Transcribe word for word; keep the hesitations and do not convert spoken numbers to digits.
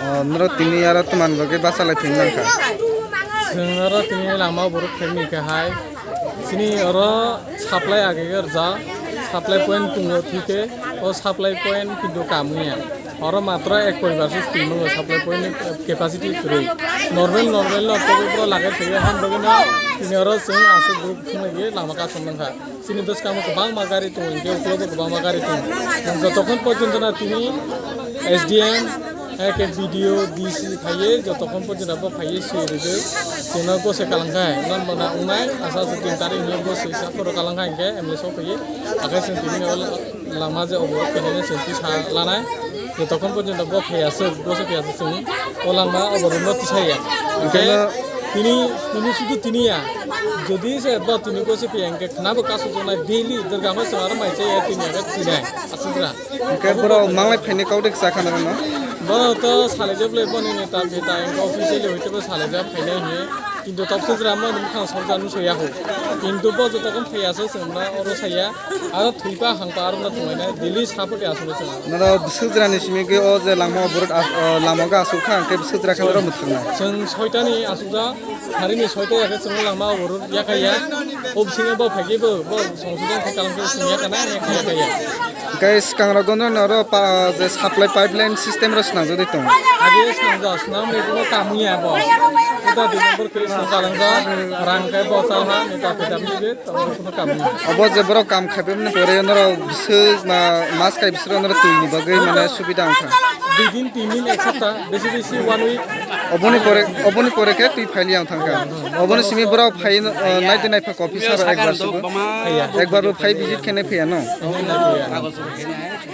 O, norok tini aro twman bagwi bachalai thwng nangkha. Chwng oro tini lama borok khaimni khe hai. Chini oro supply age rwjak, supply point tongo thike, o supply point kintu kamya. Oro matro ek poribar se twi mano supply point ni capacity kwrwi. Normal, normal no tei boro lage thwio han bagwi no tini oro chwng aswk group thumwi lama kasam nangkha. Chini bwskango kwbangma gari tongo, hinkhe uklogo kwbangma gari tongo. Jotokhon porjonto na tini S D M, hai khe B D O, D C phaiwi, jotokhon porjonto bo phaiwi swi rwgwi, chwngno gose kalangkha hai. Nang mona wngnai, asa asa tin tarik hinwi gose sa phoro kalangkha hinkhe M L A sok phaiwi, akhe chwng tini o lama je oborok khainai chwng tisa lanai. Jotokhon porjonto bo phaiya swk, gose phaiya swk chwng o lama oborokno tisaya. Hinkhe Hinkhe no tini, tini sudu tini ya. Jodi se bo tini gose phaiya hinkhe khna bo kasu jonai daily derga hoi se aro mai chaya tini ya tini ya. Aswk ra. Hinkhe borok manglai phaini kau de kisa khana rwno. Bo to salai jab le boni neta beta hinkhe officially hoite bo salai jab phainai hinkhe. Kintu tok sejra mo nung khang sorja nu soya ho. Kintu bo jotokhon phaiya se chwng na oro saya. Aro thwipa hangpa aro no thwnglainai daily sapoti aswk chwng. Noro bwswk jwrani simi gwi o je langma borok as-, o lama o aswk kha, hwnkhe bwswk jwra khe norok mwthangna. Chwng soitani aswkjak, harini soita yakhe chwng langma borok yakaya. O bisingo bo phaikhe bo, bo songsodon khe kalam khe chwng yakana, yakaya. Hwnkhe swkang rok gono noro pa-, je supply pipeline system rok swnamjagwi tongo. Age swnamjak, swnamwi bo kamya bo. Uda di number khe swng kalangjak, rang khe bo chalha, neta peta mide. Obo je borok kam khaiphaimani pore norok bwswk ma-, mas kai bwswk norok twi ni bagwi mane subida wngkha. Dui din, tin din, ek sapta, besi besi one week. Oboni pore, oboni pore khe twi phaili ang thangkha. Oboni simi borok phai, uh, nai de nai pha officer ekbar sugo. Phaiya. Ekbar bo phai visit khe nai phaiya no. Phaiya.